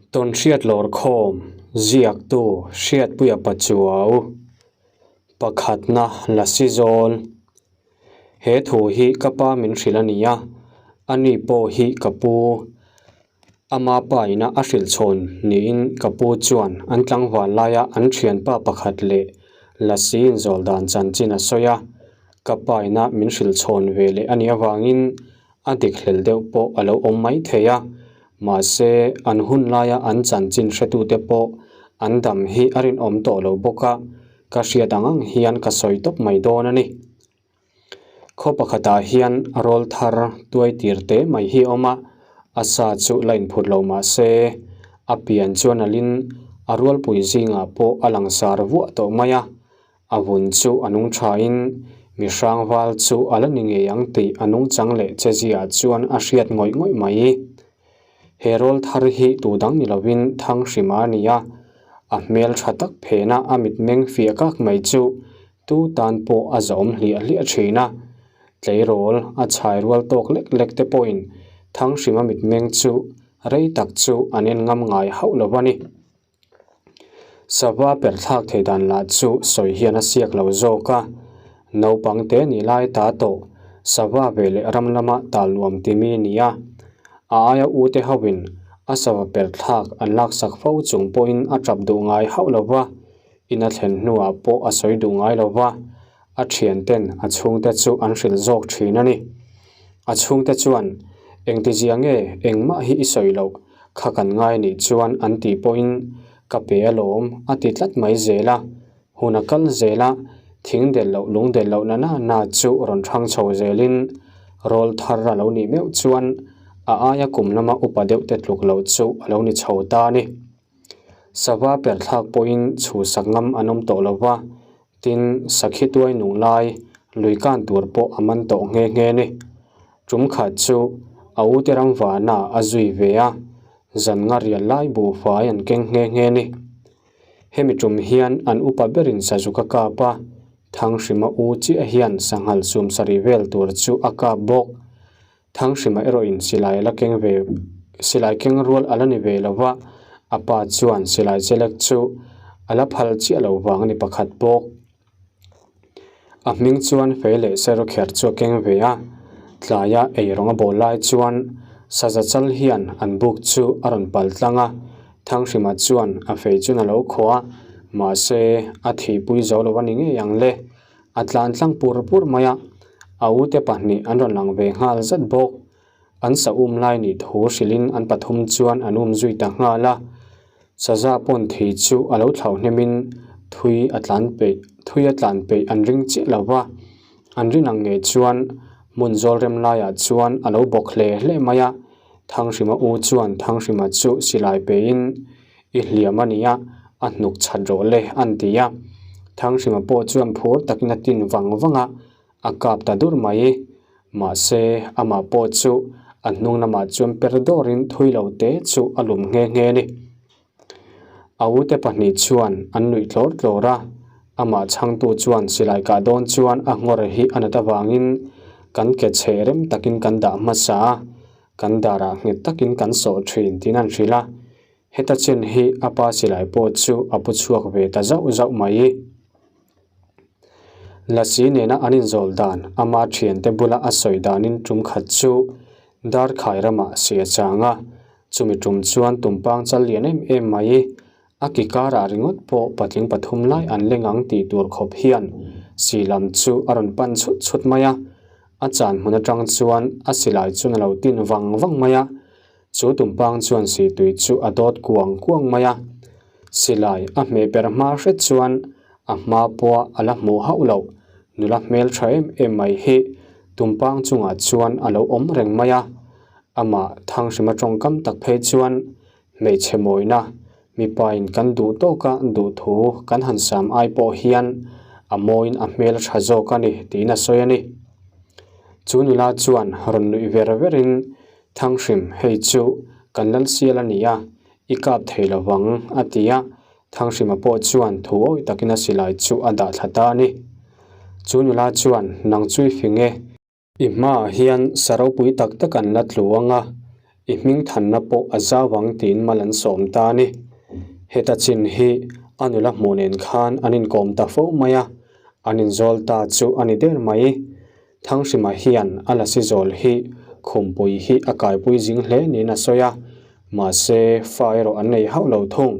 Tawnhriat lawrkhawm ziaktu Hriatpuia Pachuau pakhatna Lasi Zawl He thu hi ka pa min hrilh a ni a, ani pawh hi ka pu ama pa ina a hrilh chhawn niin ka pu chuan an tlangval laia an thianpa pakhat leh Lasi inzawl dan chanchin a sawi a, ka pa ina min hrilh chhawn ve leh a nih avangin A dik hlel deuh pawh a lo awm mai thei a, mahse an hun laia an chanchin hretute pawh an dam hi a rinawm tawh lo bawk a, ka hriat ang ang hian ka sawi tawp mai dawn a ni. Khaw pakhatah hian rawl thar tuai tir te mai hi a awm a, a sa chu la inphut lo mah se a pian chuan alin a rualpui zingah pawh a langsar vuah tawh mai a, A vun chu a nung thain mi hrangval chu a la ni ngei ang tih a nungchang leh chezia chuan a hriat ngawih ngawih mai. He rawl thar hi tu dang ni lovin Thanghrima a ni a, a hmel tha tak phena a mitmeng fiah kak mai chu tu tan pawh a zawm hliah hliah thin a. Tleirawl a chhai rual tawk lek lek te pawhin Thanghrima mitmeng chu rei tak chu an en ngam ngai hauh lo a ni. Sava perhthlak thei dan lah chu sawi hian a siak lo zawk a, naupang te ni lai ta tawh sava ve leh ram lama tal nuam ti mi a ni a, a aia u te hoin a sava perhthlak an laksak fo chung pawhin a tap duh ngai hauh lo va, in a thlen hnuah pawh a sawi duh ngai lo va, a thianten a chhungte chu an hrilh zawk thin a ni. A chhungte chuan, Engtizia nge engmah hi i sawi loh, kha kan ngai nih chuan an tih pawhin ka pe alawm a ti tlat mai zel a. Hun a kal zel a, thing del loh lung del loh na na na chu rawn thang chho zelin rawl thar a lo nih meuh chuan a aia kum lama upa deuh te tluk loh chu a lo ni chho ta a ni. Sava perhthlak pawhin chhuhsak ngam an awm tawh lo va, Tin, sakhi tuai nung lai lui kan tur pawh a man tawh nghe nghe ni. Tum khat chu a ute ram vana a zui ve a, zan nga rial lai buhfai an keng nghe nghe ni. Hemi tum hian an upa berin sazuk a kap a, Thanghrima u chiah hian sanghal sumsarih vel tur chu a kap bawk. Thanghrima erawhin silai a la keng ve silai keng rual a la ni ve lo va, a pa chuan silai chelek chu a la phal chiah lo vang a ni pakhat bawk. A hming chuan fei leh serawkher chu a keng ve a, tlaia ei rawng a bawl lai chuan saza chal hian an buk chu a rawn pal tlang a, Thanghrima chuan a fei chun a lo khawh a, mahse a thihpui zo lo a ni ngei ang le. A tlan tlang pur pur mai a, a ute pahnih an rawn lang ve nghal zat bawk. An sa um lai nih thu hrilhin an pathum chuan an um zui ta nghal a. Saza pawn thei chu a lo thlauh hnemin thui a tlan peih thui a tlan peih an ring chiah lo va. An rin ang ngei chuan hmun zawl rem laiah chuan a lo bawk hle hle mai a. Thanghrima u chuan Thanghrima chu silai peihin I hliam a nia, a hnuk chhat rawh le an ti a. Thanghrima pawh chuan phur takin a tin vang vang a, a kap ta dur mai. Mahse, amah pawh chu a hnung lamah chuan per dawrin thui lo te chu a lum nghe nghe a ni. A ute pahnih chuan an nuih tlawr tlawr a, amah chhangtu chuan silai kah dawn chuan a nghawr hi a nat avangin kan ke chhe rem takin kan dah hmasa a, kan darah nghet takin kan sawh thin tiin an hrilh a. Heta chen hi a pa silai pawh chu a pu chhuak ve ta zauh zauh mai. Lasi nena an inzawl dan ama thiante bula a sawi danin tum khat chu Darkhai ramah si a chang a, chumi tum chuan tumpang chal lian em em mai. A ki karah ringawt pawh patling pathum lai an leng ang tih tur khawp hian si lam chu a rawn pan chhut chhut mai a, a chan hmun atang chuan a silai chun a lo tin vang vang mai a. Chu tumpang chuan sihtui chu a dawt kuang kuang mai a, silai a hmeh per hma hret chuan a hma pawha a la hmuh hauh loh nula hmel tha em em mai hi tumpang chungah chuan a lo awm reng mai a. Amah Thanghrima tawngkam tak phei chuan hmeichhe mawina mipain kan duh tawka duh thu kan han sam ai pawh hian a mawiin a hmel tha zawk a ni tiin a sawi a ni. Chu nula chuan rawn nuih ver verin Thanghrim, hei chu kan lal sial a ni a, i kap thei lo vang, a ti a. Thanghrima pawh chuan thu awih takin a silai chu a dah thla ta a ni. Chu nula chuan, Nang chu i fing e. I hmaah hian sa ropui tak tak an la tlu ang a, I hming thanna pawh a zau ang tiin mal an sawm ta a ni. Heta chin hi a nula hmuh nen khan an inkawm ta fo mai a, an inzawl ta chu a ni der mai. Thanghrima hian a lasi zawl hi khumpui hi a kaipui zing hle niin a sawi a, mahse fa erawh an nei hauh lo thung.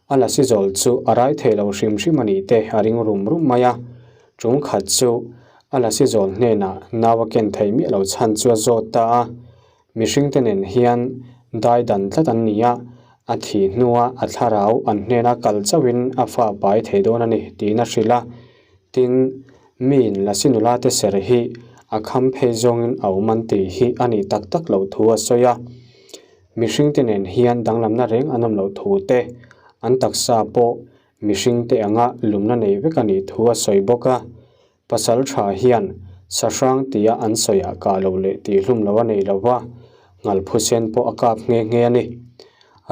A lasi zawl chu a rai thei lo hrim hrim a nih te a ring rum rum mai a, ṭum khat chu a lasi zawl hnenah nau a ken theih miah lo chhan chu a zawt ta a, mihringte nen hian dai dan tlat an ni a, a thih hnua a thlarau an hnena kal chauhin a fa pai thei dawn a ni tiin a hrilh a. Tin, miin lasi nula te ser hi a kham phei zawngin a awm an tih hi a nih tak tak loh thu a sawi a. Mihringte nen hian danglamna reng an awm loh thu te, an taksa pawh mihringte anga lumna nei vek a nih thu a sawi bawk a. Pasal tha hian sahrang tia an sawiah kah lo leh tihhlum lo a nei lo va, ngalphusen pawh a kap nghe nghe a ni.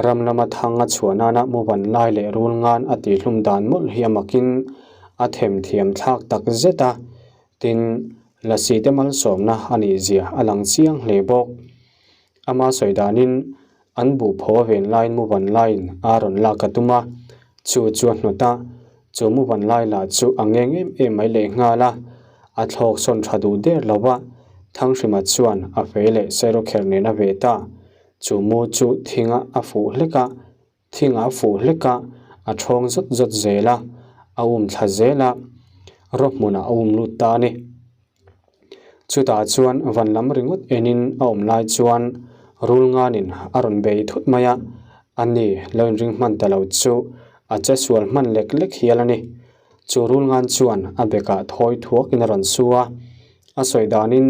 Ram lama thang a chhuah nana muvan lai leh rul ngan a tihhlum dan mawlh hi a makin a themthiam thlak tak zet a, tin, lasi te malsawmna a nih zia a lang chiang hle bawk. Ama sawi danin an buh pho a ven laiin mu van laiin a rawn lak a tum a, chu chu a hnawt a, chu mu van lai lah chu a ngeng em em mai leh nghal a, a thlawk sawn tha duh der lo a, Thanghrima chuan a fei leh Sairawkherh nen a ve ta, chu mu chu thinga a fuh hlek a, thingah a fuh hlek a, a thawng zawt zawt zel a, a um thla zel a, raw hmunah a um lut ta a ni. Chutah chuan van lam ringawt enin a awm lai chuan rul nganin a rawn bei thut mai a, ani lo inring hman ta lo chu a che sual hman lek lek hial a ni. Chu rul ngan chuan a bekah thawi thuakin a rawn su a, a sawi danin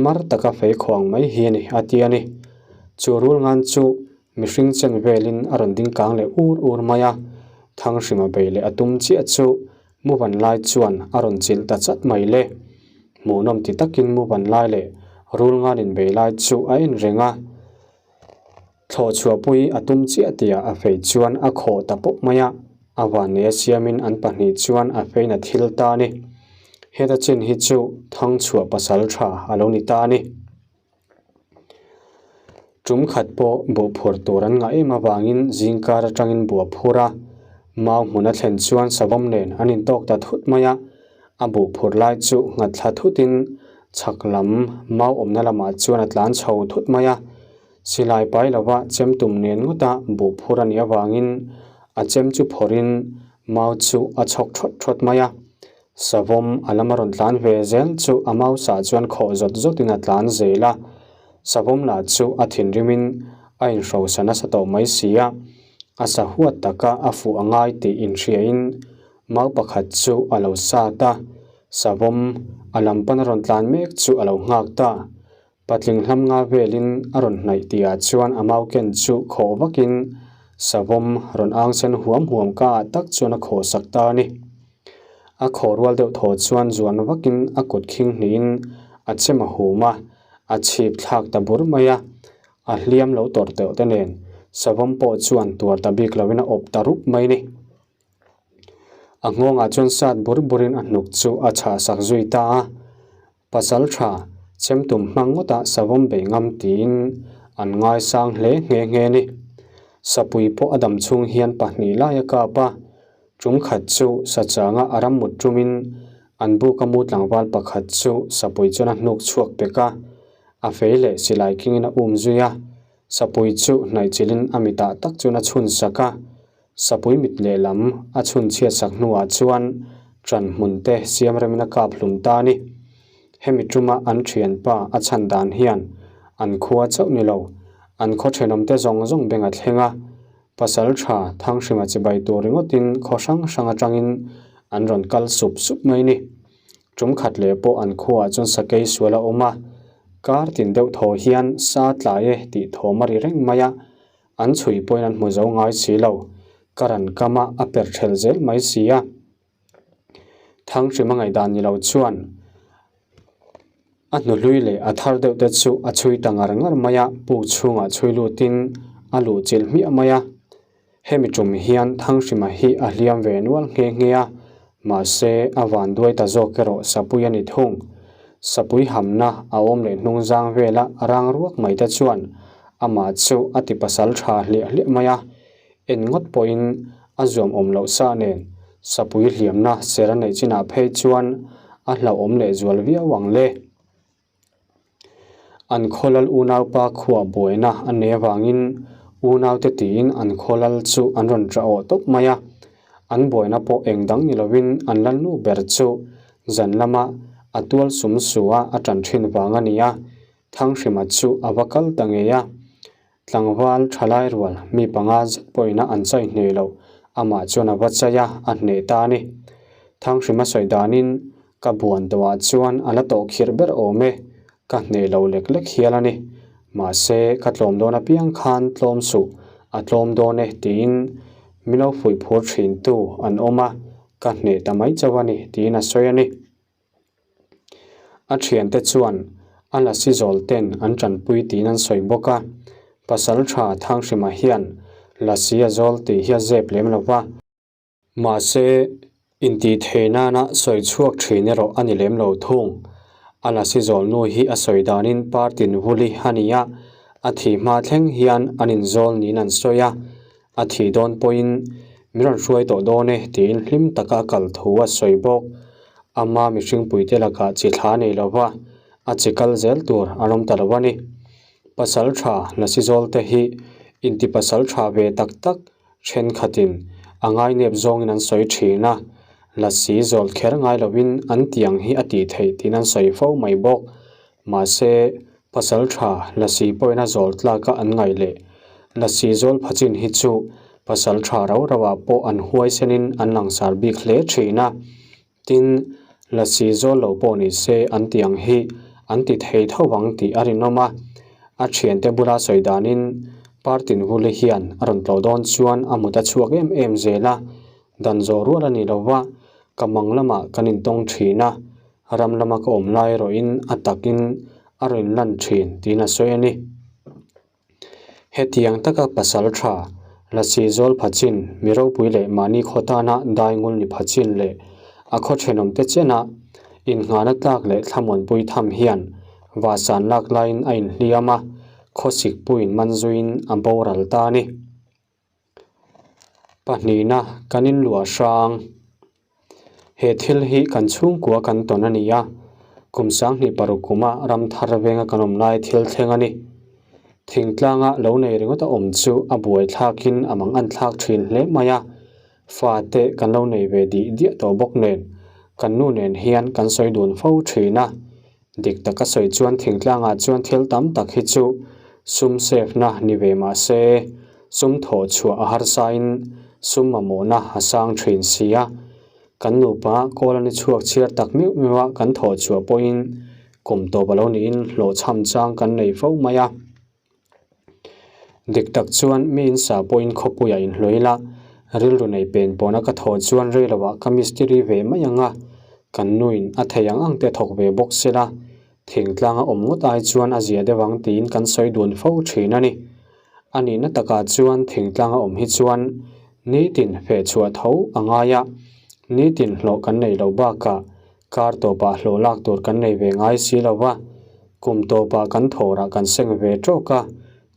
mar taka fei khuang mai hi a ni a ti a ni. Chu rul ngan chu mihring chen velin a rawn ding kang leh ur ur mai a, Thanghrima bei leh a tum chiah chu Muvan lai chuan a rawn chilh ta chat mai le. Hmuhnawm ti takin Muvan lai leh rul ngan inbei lai chu a en reng a. Thlawh chhuahpui a tum chiah tihah a fei chuan a khawh ta pawp mai a, a vanneia siamin an pahnih chuan a fein a thil ta a ni. Heta chin hi chu Thangchhuah pasal tha a lo ni ta a ni. Tum khat pawh buh phur tur an ngah em avangin zingkar atangin buh a phur a, mau hmun a thlen chuan savawm nen an intawk ta thut mai a, a buh phur lai chu nghat thla thutin chhak lam mau awmna lamah chuan a tlan chho thut mai a, silai pai lova chem tum nen ngawta buh phur a nih avangin a chem chu phawrhin mau chu a chhawk thawt thawt mai a. Savawm a lama rawn tlan ve zel chu a mouse ah chuan khawh zawt zawtin a tlan zel a, Savawm lah chu a thinrimin a inhrosa nasa tawh mai si a, a sa huat taka a fuh a ngai tih inhriain mau pakhat chu a lo sat a, Savawm a lam pana rawn tlan mek chu a lo nghak ta. Patling hlam nga velin a rawn hnaih tihah chuan a mau ken chu khawh vakin Savawm rawn ang sen huam huam ka ah tak chuan a khawh sak ta a ni. A khawh rual deuh thaw chuan zuan vakin a kut khing hnihin a chem a hum a, a chhip thlak ta bur mai a. A hliam lo tawrh teuh te nen Savawm pawh chuan tuar ta bik loin a awp ta rup mai ni. A nghawngah chuan sat bur burin a hnuk chu a chhah sak zui ta a. Pasal tha chemtum hmang ngawtah savawm bei ngam tiin an ngaisang hle nghe nghe ni. Sapui pawh a dam chhung hian pahnih lai a kap a, tum khat chu sachanga a ram mut tumin an buka mu tlangval pakhat chu sapui chuan a hnuk chhuak pek a, a fei leh silai kingin a um zui a, sapui chu hnaihchilhin a mitah tak chuan a chhun sak a, Sapui mit lehlam a chhun chhiat sak hnuah chuan ṭan hmun te siam remin a kap hlum ta a ni. Hemi ṭuma an ṭhianpa a chhan dan hian an khua chauh ni lo, an khaw ṭhenawmte zawng zawng beng a thleng a. Pasal ṭha Thanghrima chibai tur ringawtin khaw hrang hrang aṭangin an rawn kal sup sup mai ni. Ṭum khat leh pawh an khuaah chuan sakei sual a awm a, kar tin deuh thaw hian sa tlai e tih thawm a ri reng mai a, An chhui pawhin an hmu zo ngai si lo, ka ran kam a a per ṭhel zel mai si a. Thanghrima ngaihdan ni lo chuan a hnuhlui leh a thar deuh te chu a chhui ta ngar ngar mai a, puk chhungah chhui lutin a luh chilh hmiah mai a. Hemi tum hian Thanghrima hi a hliam ve nual nghe nghe a, mahse a van duai ta zawk erawh Sapui a ni thung. Sapui hamna a awm leh hnungzang vela rang ruak mai te chuan. Amah chu a ti pasal tha hliah hliah mai a, en ngawt pawhin a zuam awm loh sa nen sapui hliamna ser a neih chinah phei chuan a hlauhawm leh zual viau ang le. An khawlal unaupa khuah buaina a nei avangin unaute tiin an khawlal chu an rawn ṭah awh tawp mai a, an buaina pawh eng dang ni lovin an lalnu ber chu zan lama a tual sum sua a ṭan ṭhin vang a ni a, Thanghrima chu a va kal ta ngei a. Tlangval thalai rual mi panga zet pawhina an chai hneh loh, amah chuan a va chai a, a hneh ta a ni. Thanghrima sawi danin, Ka buan tawhah chuan a la tawh khirh ber awm e, ka hneh lo lek lek hial a ni. Mahse, ka tlawm dawn apiang khan tlawm suh, a tlawm dawn e tiin mi lo fuih phur thintu an awm a, ka hneh ta mai chauh a ni tiin a sawi a ni. A thiante chuan a lasi zawl ten an tanpui tiin an sawi bawk a, pasal tha Thanghrima hian lasi a zawl tih hi a zep lem lo va. Mahse, intih thei nana sawi chhuak thin erawh a ni lem lo thung. A lasi zawl nu hi a sawi danin partin vuli a ni a, a thih hma thleng hian an inzawl niin an sawi a, A thih dawn pawhin min rawn hruai tawh dawn e tiin hlim taka a kal thu a sawi bawk. Ama mihringpuite lakah chi thla nei lova a chi kal zel tur an awm ta lo a ni. Pasal tha Lasizawl te hi inti pasal tha ve tak tak thenkhatin a ngainep zawngin an sawi thin a, Lasi zawl kher ngai lovin an tiang hi a tih theih tiin an sawi fo mai bawk. Mahse, pasal tha lasi pawhin a zawl tlaka an ngaih leh lasi zawl phachin hi chu pasal tha rau rauah pawh an huaisenin an langsar bik hle thin a. Tin, lasi zawl lo pawh ni se an tih ang hi an ti thei tho vang tih a rinawm a. A thiante bula sawi danin Partinvuli hian a rawn tlawh dawn chuan a mut a chhuak em em zel a, dan zawh rual a ni lo va, ka mang lamah kan intawng thin a, Ram lama ka awm lai erawhin a takin a rawn lan thin tiin a sawi a ni. Hetiang taka pasal tha, lasi zawl pha chin, mi ropui leh mahni khaw tana dai ngul ni pha chin leh a khaw thenawmte chena innghahna tlak leh thlamuanpui tham hian vahsan lak laiin a inhliam a, khawsik puiin man zuiin a boral ta a ni. Pahnihna kan inluah hrang. He thil hi kan chhungkua kan tawn a ni a, kum 2006 kuma ram thar venga kan awm lai thil thleng a ni. Thingtlanga lo nei ringawt a awm chu a buai thlakin a mang an thlak thin hle mai a, fate kan lo nei ve dih diah tawh bawk nen kan nu nen hian kan sawi dun fo thin a. Dik taka sawi chuan thingtlangah chuan thil tam tak hi chu sum save na ni ve mah se, sum thawh chhuah a harsain sum mamawhna a sang thin si a. Kan nupa kawl a ni chhuak chhiar tak meuh meuh a kan thawh chhuah pawhin kum tawp a lo niin hlawhchham chang kan nei fo mai a. Dik tak chuan mi insa pawhin khawpuiah inhlawih ila, rilru nei pen pawna ka thawh chuan rei lovah ka mistiri ve mai ang a, kan nuin a thei ang ang te thawk ve bawk sela, thingtlanga awm ngawt ai chuan a zia deuh ang tiin kan sawi dun fo thin a ni. A nihna takah chuan thingtlanga awm hi chuan nitin feh chhuah tho a ngai a, nitin hlawh kan neih loh bakah Kar tawpah hlawh lak tur kan nei ve ngai si lo va, kum tawpah kan thawrah kan seng ve tawk a,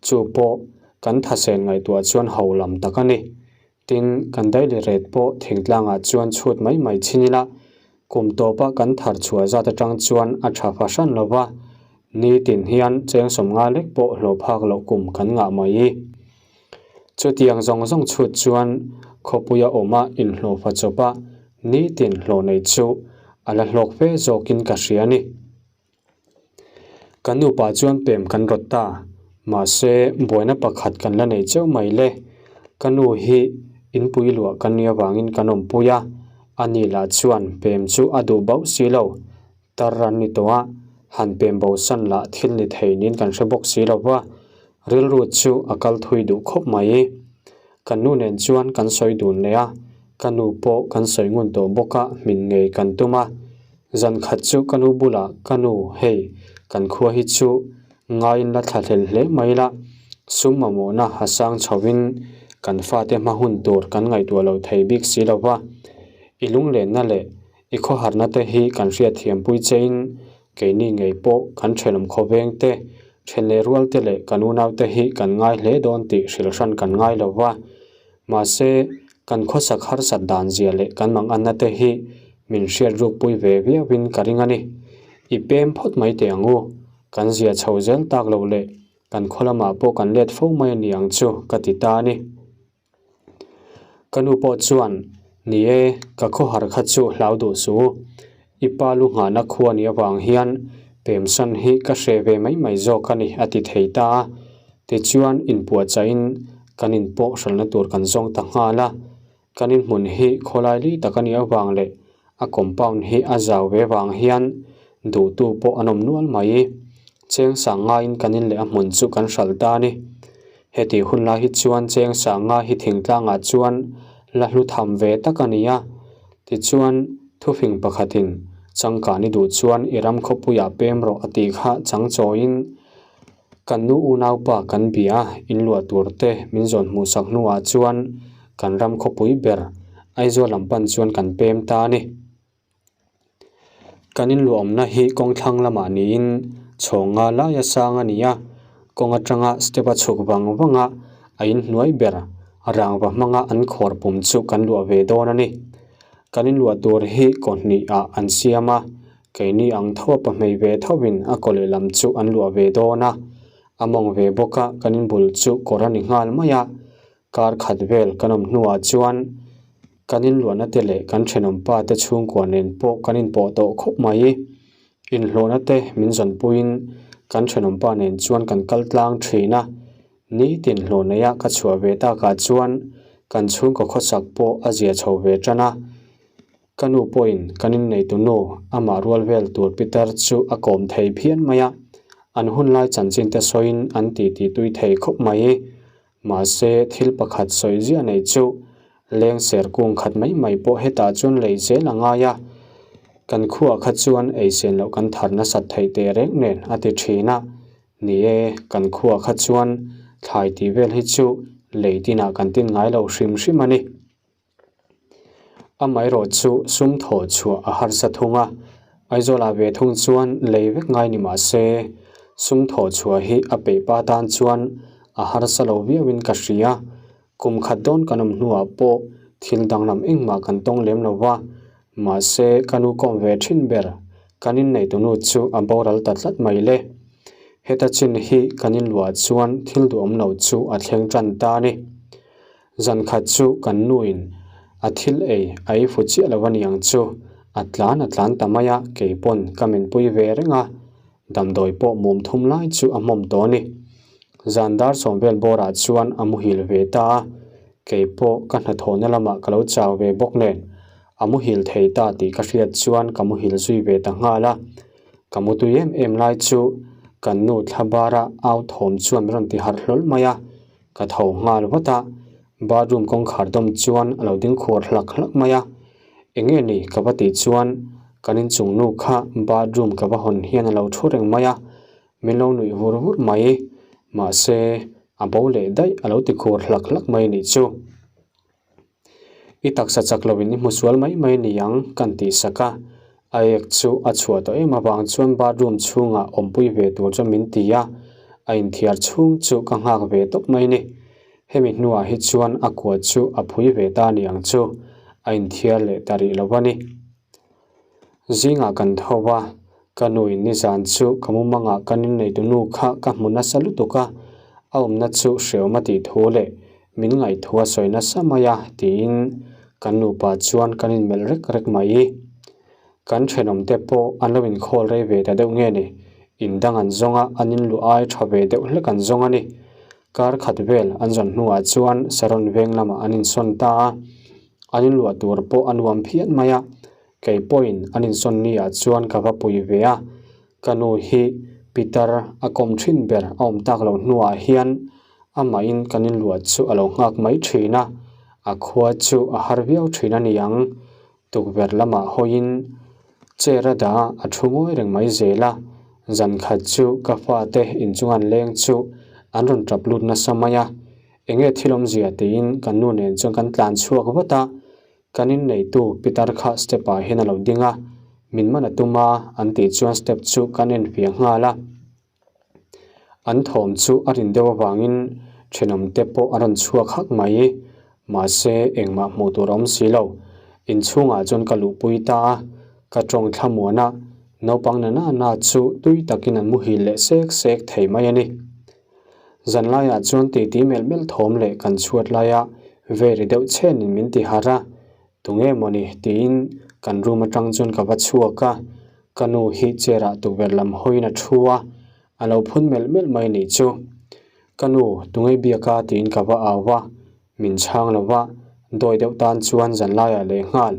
chu pawh kan thasen ngaihtuah chuan ho lam tak a ni. Tin, kan daily rate pawh thingtlangah chuan chhut mai mai chhin ila, kum tawpa kan thar chhuah zat atang chuan a tha fahran lo va, nitin hian cheng 50 lek pawh hlawh phak loh kum kan ngah mai. Chutiang zawng zawng chhut chuan khawpuia awma inhlawhfa chawpa nitin hlawh nei chu a la hlawk fe zawkin ka hria a ni. Kan nupa chuan pem kan rawt ta, mahse buaina pakhat kan la nei cheuh mai le. Ka nu hi inpui luah kan nih avangin kan awmpui a, ani lah chuan pem chu a duh bauh si lo. Tar an ni tawh a, han pem bo san lah thil ni thei niin kan hre bawk si lo va, rilru chu a kal thui duh khawp mai. Kan nu nen chuan kan sawi dun leh a, ka nu pawh kan sawi ngun tawh bawk a, hmin ngei kan tum a. Zan khat chu ka nu bulah ka nu hei kan khua hi chu ngaiin la thla hlel hle mai la, sum mamawhna a sang chhovin kan fate hma hun tur kan ngaihtuah lo thei bik si lo va, i lunglenna leh I khawharna te hi kan hriatthiampui chein keini ngei pawh kan thenawm khawveng te, Then leh rualte leh kan unaute hi kan ngai hle dawn tih hrilh hran kan ngai lo va. Mahse, kan khawsak harsat dan zia leh kan manganna te hi min hriat rukpui ve viauin ka ring a ni. I pem phawt mai teh ang u. Kan zia chho zel tak loh leh kan khaw lamah pawh kan let fo mai a ni ang chu ka ti ta a ni. Ka nu pawh chuan, Ni e, ka khawhar kha chu hlau duh suh u. I pa lu nghahna khua ni avang hian pemsan hi ka hre ve mai mai zawk a ni, a ti thei ta a. Tichuan, inpuahchaihin kan inpawh hralhna tur kan zawng ta nghal a. Kan inhmun hi khawlai li tak a nih avang leh a compound hi a zau ve vang hian duhtu pawh an awm nual mai. Cheng sang ngaiin kan in leh a hmun chu kan hralh ta a ni. Heti hun lai hi chuan cheng sang ngai hi thingtlangah chuan la hlu tham ve tak a ni a. Tichuan, thufing pakhatin changkan i duh chuan i ram khawpuiah pem rawh a tih kha chang chawiin kan nu unaupa kan bia in luah tur te min zawn hmuhsak hnuah chuan kan ram khawpui ber Aizawl lam pan chuan kan pem ta a ni. Kan inluahawmna hi kawng thlang lamah niin chhawng nga laia sang a ni a, kawng atanga step a chhuk vang vang a, a inhnuai ber rangva hmanga an khawr pum chu kan luah ve dawn a ni. Kan inluah tur hi kaw hnih ah an siam a, keini ang tho a pahmei ve thovin a kaw lehlam chu an luah ve dawn a, a mawng ve bawk a kan inbul chu kawr a ni nghal mai a, Kar khat vel kan awm hnuah chuan kan inluahna te leh kan thenawm pa te chhungkua nen pawh kan inpawh tawh khawp mai. Inhlawhna te min zawnpuiin kan thenawm pa nen chuan kan kal tlang thin a, nitin hlawh neia ka chhuah ve takah chuan kan chhungkaw khawsak pawh a zia chho ve tan a. Ka nu pawhin kan inneitu nu amah rual vel tur pitar chu a kawm thei phian mai a, an hun lai chanchin te sawiin an titi tui thei khawp mai. Mahse, thil pakhat sawi ziah nei chu leng ser kung khat mai mai pawh hetah chuan lei zel a ngai a, kan khuah kha chuan ei sen loh kan thar nasat theih teh reng nen a ti thin a. Ni e, kan khuah kha chuan thlai tih vel hi chu lei tinah kan tin ngai lo hrim hrim a ni. Amaherawh chu sum thawh chhuah a harsa thung a, Aizawlah ve thung chuan lei vek ngai ni mah se, sum thawh chhuah hi a peih pa tan chuan a harsa lo viauin ka hria. Kum khat dawn kan awm hnuah pawh thil danglam engmah kan tawng lem lo va, mahse ka nu kawm ve thin ber kan inneitunu chu a boral ta tlat mai le. Heta chin hi kan inluah chuan thil duhawm lo chu a thleng tan ta a ni. Zan khat chu kan nuin a thil ei a ei fu chiah lo a niang chu a tlan a tlan ta mai a, kei pawn ka minpui ve reng a, damdawi pawh mum thum lai chu a hmawm tawh a ni. Zan dar sawm vel bawrah chuan a muhil ve ta a, kei pawh ka hnathawhna lamah ka lo chau ve bawk nen a muhil thei ta tih ka hriat chuan ka muhil zui ve ta nghal a, ka mutui em em lai chu kan nu thla bara au thawm chuan min rawn ti harh hlawl mai a. Ka tho nghal vat a, bathroom kawngkhar dawm chuan a lo ding khuar hlak hlak mai a. Eng nge ni ka va tih chuan kan inchung nu kha bathroom ka va hawn hian a lo thu reng mai a, min lo nuih vur vur mai. Mahse, a bo leh daih a lo ti khuar hlak hlak mai nih chu. I taksa chak loin i hmu sual mai mai ni ang kan tih sak a, a ek chu a chhuah tawh em avang chuan bathroom chhungah awmpui ve tur chuan min ti a, a inthiar chhung chu ka nghak ve tawp mai ni. Hemi hnuah hi chuan a kua chu a phui ve ta ni ang chu, a inthiar leh ta rih lo a ni. Zingah kan tho a, ka nuin nizan chu ka mumangah kan inneitu nu kha ka hmu nasa lutuk a, a awmna chu hreawm a tih thu leh min ngaihthua sawi nasa mai a tiin kan nupa chuan kan inmelh rek rek mai. Kan thenawmte pawh an lo inkhawl rei ve ta deuh nge ni, indang an zawng a, an inluh ai tha ve deuh hlek an zawng a ni. Kar khat vel an zawn hnuah chuan Saron veng lamah an insawn ta a, an inluah tur pawh a nuam phian mai a, kei pawhin an insawn ni ah chuan ka va pui ve a, ka nu hi Peter a kawm thin ber a awm tak loh hnuah hian amahin kan inluah chu a lo nghak mai thin a, a khua chu a har viau thin a ni ang. Tukverh lamah hawiin chair a dah a, a thu ngawi reng mai zel a. Zan khat chu ka fate inchung an leng chu an rawn tap lut nasa mai a, enge thil awmzia tiin kan nu nen chuan kan tlan chhuak vat a. Kan inneitu pitar kha step ah hian a lo ding a, min man a tum a an tih chuan step chu kan enfiah nghal a. An thawm chu a rin deuh avangin thenawmte pawh a rawn chhuak hak mai. Mahse, engmah hmuh tur a awm si lo. Inchhungah chuan ka luhpui ta a, ka tawng thlamuan a, naupang na na na chu tui takin an muhil leh sek sek thei mai a ni. Zanlaiah chuan titi melh melh thawm leh kan chhuat laia veri deuh chhenin min ti harh a, Tunge mawni? tiin kan room atang chuan ka va chhuak a, ka nu hi chair ah tukverh lam hawiin a thu a, a lo phun melh melh mai nih chu. Ka nu, tunge biak a? tiin ka va au a, min chhang lo va, dawi deuh tan chuan zanlaiah lehnghal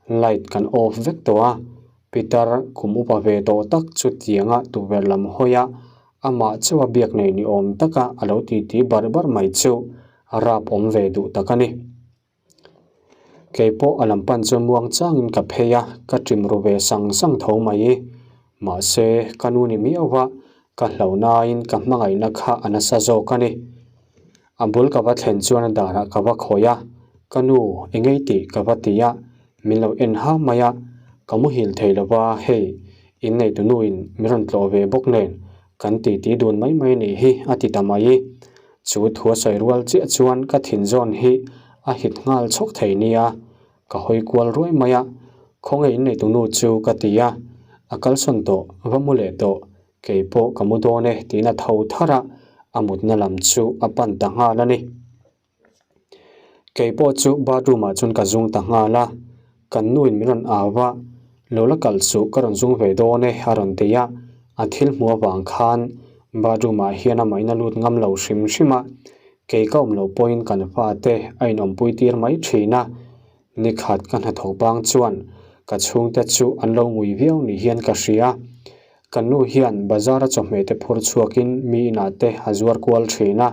light kan off vek tawh a, Peter kum upa ve tawh tak chu tianga tukverh lam hawia amah chauha biak nei ni awm taka a lo titi barh barh mai chu a rap awm ve duh tak a ni. Kei pawh a lam pan chuan muang changin ka phei a, ka ṭim ru ve sang sang tho mai. Mahse, ka nu ni miau va, ka hlauhnain ka hmangaihna kha a nasa zawk a ni. A bul ka va thlen chuan a darah ka va khawih a, Ka nu, engei tih ka va ti a, min lo en ha mai a, ka muhil thei lo va, hei, inneitu nuin min rawn tlawh ve bawk nen, kan titi dun mai mai nih hi a ti ta mai. Chu thu a sawi rual chiah chuan ka thin zawn hi a hit nghal chhawk thei nia, ka hawi kual ruai mai a, khawnge in neitu nu chu ka ti a, a kalsawn tawh, va mu leh tawh, kei pawh ka mu dawn e tiin a tho thar a, a mutna lam chu a pan ta nghal a ni. Kei pawh chu bathroom ah chuan ka zung ta nghal a, kan nuin min rawn au a, lo la kalh suh ka rawn zung ve dawn e a rawn ti a, a thil hmuh avang khan bathroom ah hian amah in a lut ngam lo hrim hrim a, kei ka awm loh pawhin kan fate a inawmpui tir mai thin a, nikhat ka hnathawk bang chuan ka chhungte chu an lo ngui viau ni hian ka hria, kan nu hian bazar a chawhmeh te phur chhuakin mi inah te a zuar kual thin a.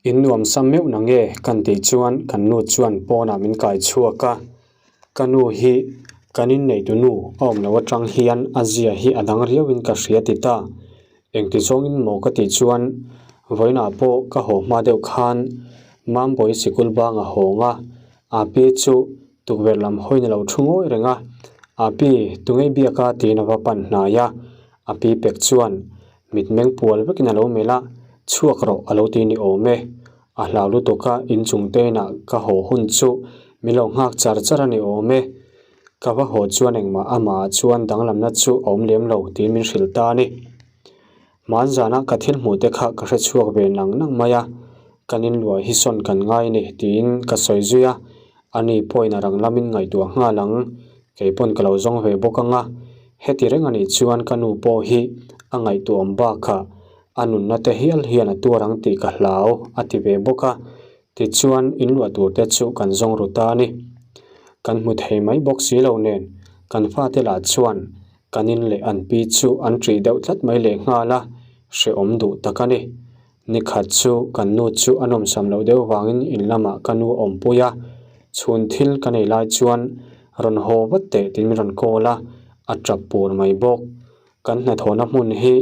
In nuam sam meuh na nge kan tih chuan kan nu chuan pawnah min kai chhuak a, ka nu hi kan inneitu nu a awm loh atang hian a zia hi a dang riauin ka hria ti ta. Engti zawngin maw ka tih chuan vawiinah pawh ka haw hma deuh khan Mambawi sikul bang a hawng a, Api chu tukverh lam hawiin a lo thu ngawi reng a, Api tungei biak a tiin a va pan hnai a, Api pek chuan Mitmeng pual vekin a lo melh a, chhuak rawh a lo ti ni awm e. A hlau lutuk a, inchung te inah ka haw hun chu min lo nghak char char a ni awm e. Ka va haw chuan engmah amah ah chuan danglamna chu a awm lem lo tiin min hrilh ta a ni. Hmanzana ka thil hmuh te kha ka hre chhuak ve nang nang mai a, kan inluah hi sawn kan ngai a ni tiin ka sawi zui a, Ani pawhin a rang lamin ngaihtuah nghal ang, kei pawn ka lo zawng ve bawk ang a, heti reng anih chuan ka nu pawh hi a ngaihtuahawm bakah a nunna te hial hian a tuar ang tih ka hlau a ti ve bawk a, tichuan inluah tur te chu kan zawng ru ta a ni. Kan hmu thei mai bawk si lo nen kan fate lah chuan kan in leh an pi chu an ṭih deuh tlat mai lehnghal a, hrehawm duh tak a ni. Nikhat chu kan nu chu a nawmsam loh deuh vangin in lamah ka nu a awmpui a, chhun thil ka nei lai chuan rawn haw vat teh tiin min rawn call a, a tap pur mai bawk. Kan hnathawhna hmun hi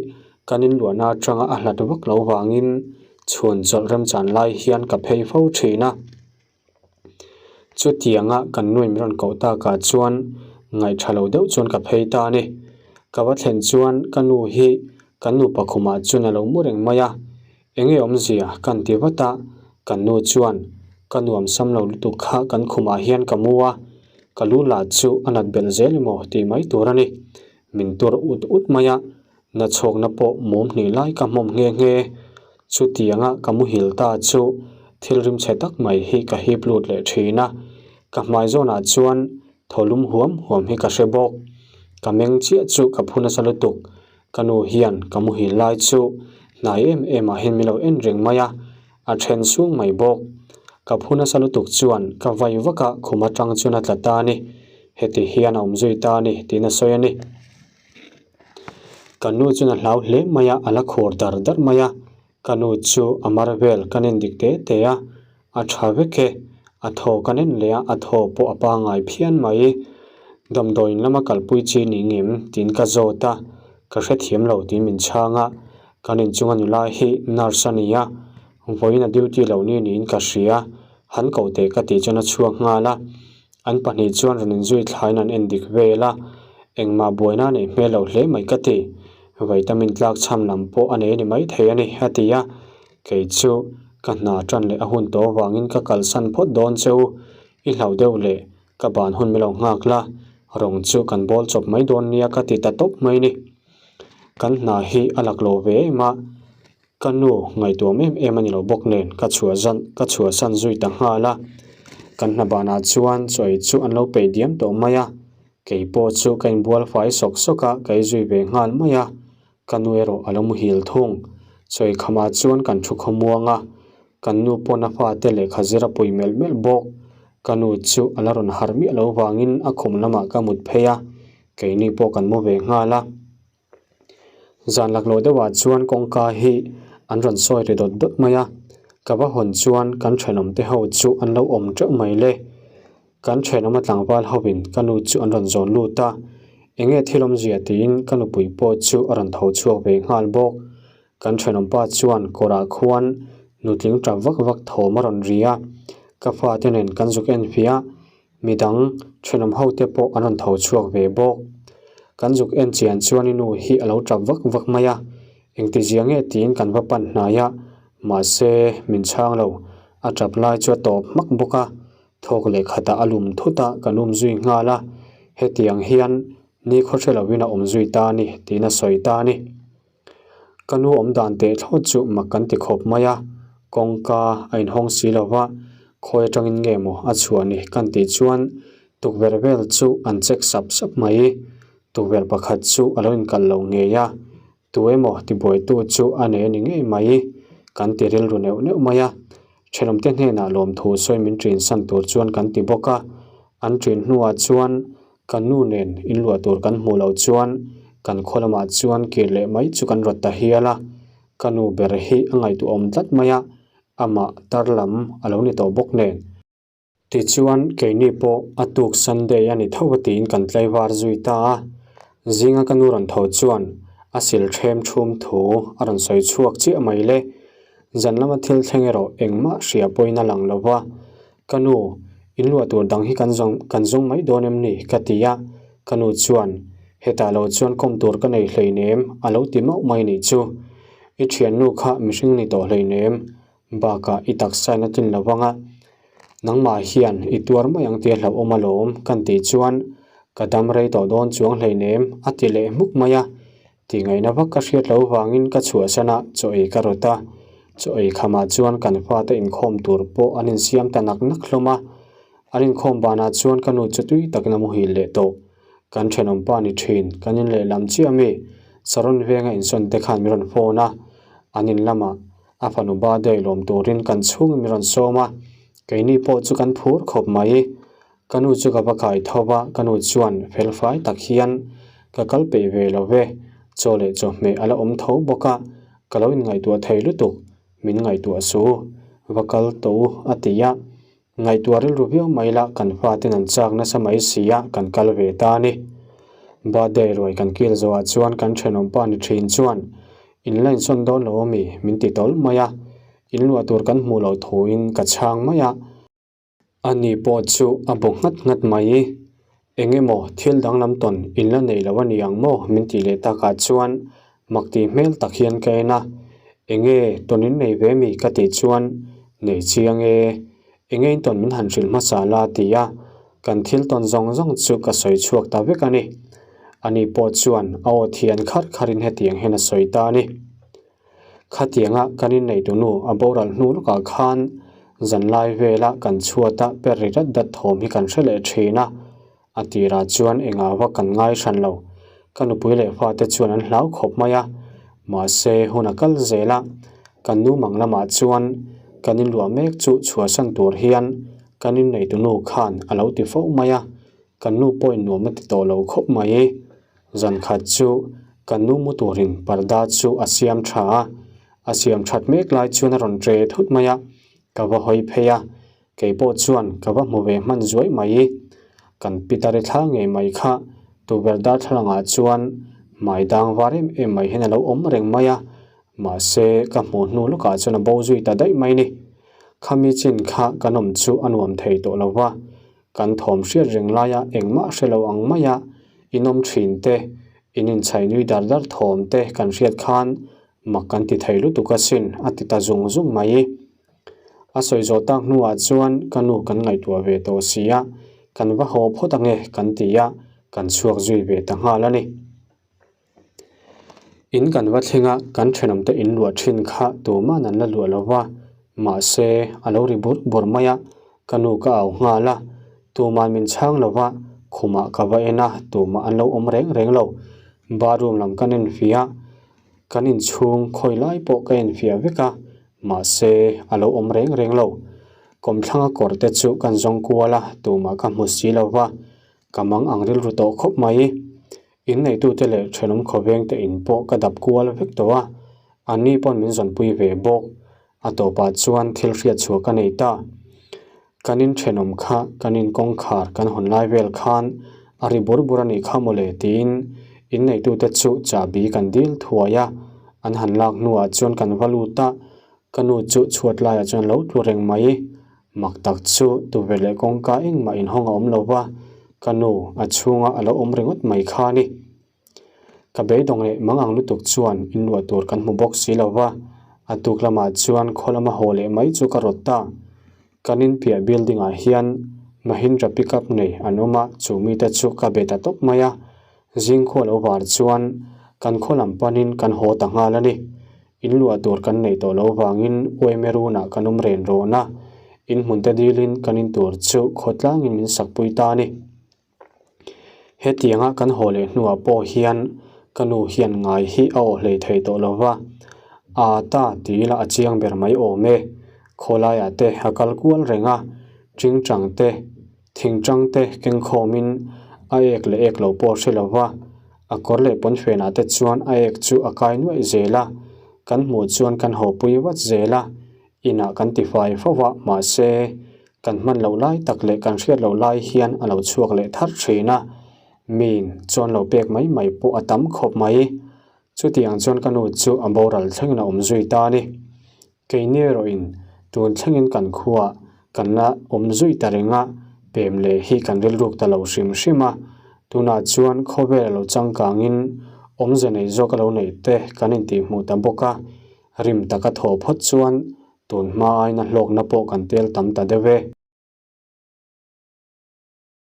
kan inluahna atanga a hlat vak lo vangin chhun chawlh remchan lai hian ka phei fo thin a. Chutianga kan nuin min rawn koh takah chuan ngaihṭha lo deuh chuan ka phei ta a ni. Ka va thlen chuan ka nu hi kan nupa khumah chuan a lo mu reng mai a, enge awmzia kan ti vat a, kan nu chuan ka nuam sam lo lutuk kha kan khumah hian ka mu a, ka lu lah chu a nat belh zel emaw tih mai tur a ni. Min tur ut ut mai a, Na chhawkna pawh mum hnih lai ka hmawm nghe nghe. Chutianga ka muhil ta chu thil rimchhe tak mai hi ka hip lut leh thin a. Ka hmai zawnah chuan thaw lum huam huam hi ka hre bawk. Ka meng chiah chu ka phu nasa lutuk. Ka nu hian ka muhil lai chu hnai em em ah hian min lo en reng mai a, a then sung mai bawk. Ka phu nasa lutuk chuan ka vai vak a khum atang chuan a tla ta a ni. Heti hian a awm zui ta a ni tiin a sawi a ni. Ka nu chuan a hlau hle mai a, a la khur dar dar mai a. Ka nu chu a mar vel ka nen dik te te a, a tha vek e. A thaw ka nen leh a, a thaw pawh a pangai phian mai. Damdawiin lama kalpui chi ni ngem tiin ka zawt a, ka hrethiam lo tiin min chhang a. Kan inchunga nula hi nurse a ni a, vawiin a duty lo ni niin ka hria, han koh teh ka tih chuan a chhuak nghal a. An pahnih chuan rawn inzui thlaiin an en dik vel a, engmah buaina a neih hmel lo hle mai ka ti. Vitamin tlak chham lam pawh a nei a ni maithei a ni, a ti a. Kei chu ka hna tan leh a hun tawh avangin ka kalsan phawt dawn che u. I hlauh deuh leh ka ban hun milo nghak la, rawng chu kan bawl chawp mai dawn nia ka ti ta tawp mai ni. Kan hna hi a laklawh ve em a, ka nu ngaihtuam em em a ni lo bawk nen ka chhuah zan ka chhuahsan zui ta nghal a. Kan hna banah chuan chaw ei chu an lo peih diam tawh mai a, kei pawh chu ka inbual fai sawk sawk a, ka ei zui ve nghal mai a. Ka nu erawh a lo muhil thung. Chawi khamah chuan kan thu khawmuang a, kan nu pawn a fate lehkha zir a pui melh melh bawk. Ka nu chu a la rawn harh miah lo vangin a khum lamah ka mut phei a, keini pawh kan mu ve nghal a. Zan laklawh deuhah chuan kawngka hi an rawn sawi ri dawt dawt mai a, ka va hawn chuan kan thenawmte ho chu an lo awm teuh mai le. Kan thenawma tlangval hovin ka nu chu an rawn zawn lut a, enge thil awmzia tiin ka nupui pawh chu a rawn tho chhuak ve nghal bawk. Kan thenawmpa chuan kawrah khuan nutling tap vak vak thawm a rawn ri a, ka fate nen kan zuk en fiah a, midang thenawm ho te pawh an rawn tho chhuak ve bawk. Kan zuk en chian chuan i nu hi a lo tap vak vak mai a, engtizia nge tiin kan va pan hnai a, mahse min chhang lo, a tap lai chu a tawp hmak bawk a, Thawk leh khatah a lum thut a, kan um zui nghal a, hetiang hian ni khaw hre lovin a awm zui ta a ni tiin a sawi ta a ni. Ka nu awm dan teh thlawt chu mak kan ti khawp mai a, kawngka a inhawng si lo va, khawi atangin nge maw a chhuah ni kan tih chuan tukverh vel chu an check sap sap mai. Tukverh pakhat chu a lo inkalh lo ngei a, Tu emaw tibuaitu chu a nei a ni ngei mai, kan ti rilru neuh neuh mai a. Thenawmte hnenah lawmthu sawi min ṭin san tur chuan kan ti bawk a. An ṭin hnuah chuan ka nu nen inluah tur kan hmuh loh chuan kan khaw lamah chuan kir leh mai chu kan rawt ta hial a. Ka nu ber hi a ngaihtuahawm tlat mai a, amah tar lam a lo ni tawh bawk nen. Tichuan, keini pawh a tuk Sunday a ni tho a tiin kan tlaivar zui ta a. Zinga ka nu rawn tho chuan a sil ṭhem ṭhum thu a rawn sawi chhuak chiah mai le. Zan lama thil thleng erawh engmah hria pawhin a lang lo va. Ka nu, in luah tur dang hi kan zawng kan zawng mai dawn em ni? ka ti a. Ka nu chuan, Hetah lo chuan kawm tur ka nei hleinem a lo ti mauh mai nih chu. I ṭhiannu kha mihring ni tawh hleinem. Bakah i taksa in a tlin lo vang a, nangmah hian i tuar mai ang tia hlauhawm alawm kan tih chuan ka dam rei tawh dawn chuang hleinem a ti leh hmuk mai a, tihngaihna vak ka hriat loh vangin ka chhuahsan a, chaw ei ka rawt a, chaw ei khamah chuan kan fate inkhawm tur pawh an insiam ta nak nak hlawm a, an inkhawm banah chuan ka nu chu tui takin a muhil leh tawh. Kan thenawmpa ni thin, kan in lehlam chiah ami Saron venga insawn te khan min rawn phone a, an in lamah A fanu ba daih lawm turin kan chhungin min rawn sawm a, keini pawh chu kan phur khawp mai. Ka nu chu ka va kai tho va, ka nu chuan fel fai tak hian ka kal peih ve lo ve, chaw leh chawhmeh a la awm tho bawk a, ka lo inngaihtuah thei lutuk, min ngaihtuah su, va kal tawh u a ti a. Ngaihtuah rilru viau mai la kan faten an chak nasa mai si a, kan kal ve ta a ni. Birthday ruai kan kil zawhah chuan kan thenawmpa ni thin chuan in la insawn dawn lo ami min ti tawl mai a, in luah tur kan hmuh loh thuin ka chhang mai a. Ani pawh chu a bu nghat nghat mai. Eng emaw thil danglam tawn in la nei lo a ni ang maw min tih leh takah chuan mak tih hmel tak hian ka en a, enge tawn in nei ve mi ka tih chuan nei chiang e, enge in tawn min han hrilh hmasa la ti a, kan thil tawn zawng zawng chu ka sawi chhuak ta vek a ni. Ani pawh chuan a aw thian kharh kharhin hetiang hian a sawi ta a ni. Khatianga kan inneih tunu a boral hnu lawkah khan zanlai vela kan chhuata per ri dat dat thawm hi kan hre leh thin a, a tirah chuan engah vak kan ngai hran lo. Ka nupui leh fate chuan an hlau khawp mai a, mahse hun a kal zel a, kan nu mang lamah chuan kan inluah mek chu chhuahsan tur hian kan inneih tunu khan a lo ti fo mai a, kan nu pawhin nuam a ti tawh lo khawp mai. Zan khat chu kan nu mu turin parda chu a siam tha a, a siam that mek lai chuan a rawn tre thut mai a, ka va hawi phei a, kei pawh chuan ka va hmu ve hman zuai mai. Kan pitari thla ngei mai kha tukverh darthlalangah chuan hmai dang var em em mai hian a lo awm reng mai a, mahse ka hmuh hnu lawkah chuan a bo zui ta daih mai ni. Khami chin kha kan awm chu a nuam thei tawh lo va, Kan thawm hriat reng laia engmah hre lo ang maia in awm thin te, In inchhaih nui dar dar thawm te kan hriat khan mak kan ti thei lutuk asin a ti ta zung zung mai. A sawi zawh tak hnuah chuan ka nu kan ngaihtuah ve tawh si a, kan va haw phawt ange kan ti a, kan chhuak zui ve ta nghal a ni. In kan va thleng a, kan thenawmte in luah thin kha tuman an la luah lo va, mahse a lo ri bur bur mai a, ka nu ka au nghal a, tuman min chhang lo va, khumah ka va en a, tumah an lo awm reng reng lo. Bathroom lam kan enfiah a, kan inchhung khawi lai pawh ka enfiah vek a, mahse a lo awm reng reng lo. Kawmthlanga kawr te chu kan zawng kual a, tumah ka hmu si lo va, ka mang ang rilru tawh khawp mai. In neitute leh thenawm khawveng te in pawh ka dap kual vek tawh a, anni pawn min zawnpui ve bawk. A tawpah chuan thil hriat chhuah ka nei ta. Kan in thenawm kha kan in kawngkhar kan hawn lai vel khan a ri bur bur a nih kha mawle tiin in neitute chu chahbi kan dil thuai a, an han lak hnuah chuan kan va lut a, ka nu chu chhuat laiah chuan lo tlu reng mai. Mak tak chu tuve leh kawngka engmah inhawng a awm lo va, ka nu a chhunga a lo awm ringawt mai kha a ni. Ka beidawng leh mangang lutuk chuan inluah tur kan hmu bawk si lo va, a tuk lamah chuan khaw lama haw leh mai chu ka rawt ta. Kan inpiah building ah hian Mahindra pickup nei an awm a, chu mite chu ka be ta tawp mai a, zingkhua lo var chuan kan khaw lam panin kan haw ta nghal a ni. In luah tur kan neih tawh loh vangin Uaime runah kan awm ren rawn a, in hmunte dilin kan in tur chu khawtlangin min sakpui ta a ni. Hetianga kan haw leh hnuah pawh hian ka nu hian ngai hi a awh hlei thei tawh lo va, Aa ta ti ila a chiang ber mai awm e. Khawlaiah te a kal kual reng a, tingtang te, thingtang te keng khawmin a ek leh ek lo pawh hre lo va, A kawr leh pawnfenah te chuan a ek chu a kai nuaih zel a, kan hmuh chuan kan hawpui vat zel a, inah kan ti fai fo va, mahse, kan hman loh lai tak leh kan hriat loh lai hian a lo chhuak leh thar thin a, min chuan lo pek mai mai pawh a tam khawp mai. Chutiang chuan ka nu chu a boral thlengin a awm zui ta a ni. Keini erawhin tun thlengin kan khuaah kan la awm zui ta reng a, pem leh hi kan rilruk ta lo hrim hrim a. Tunah chuan khawvel a lo changkangin awmze nei zawk a lo neih te kan intihhmuh ta bawk a, rim taka thawh phawt chuan tun hma aina hlawkna pawh kan tel tam ta deuh e.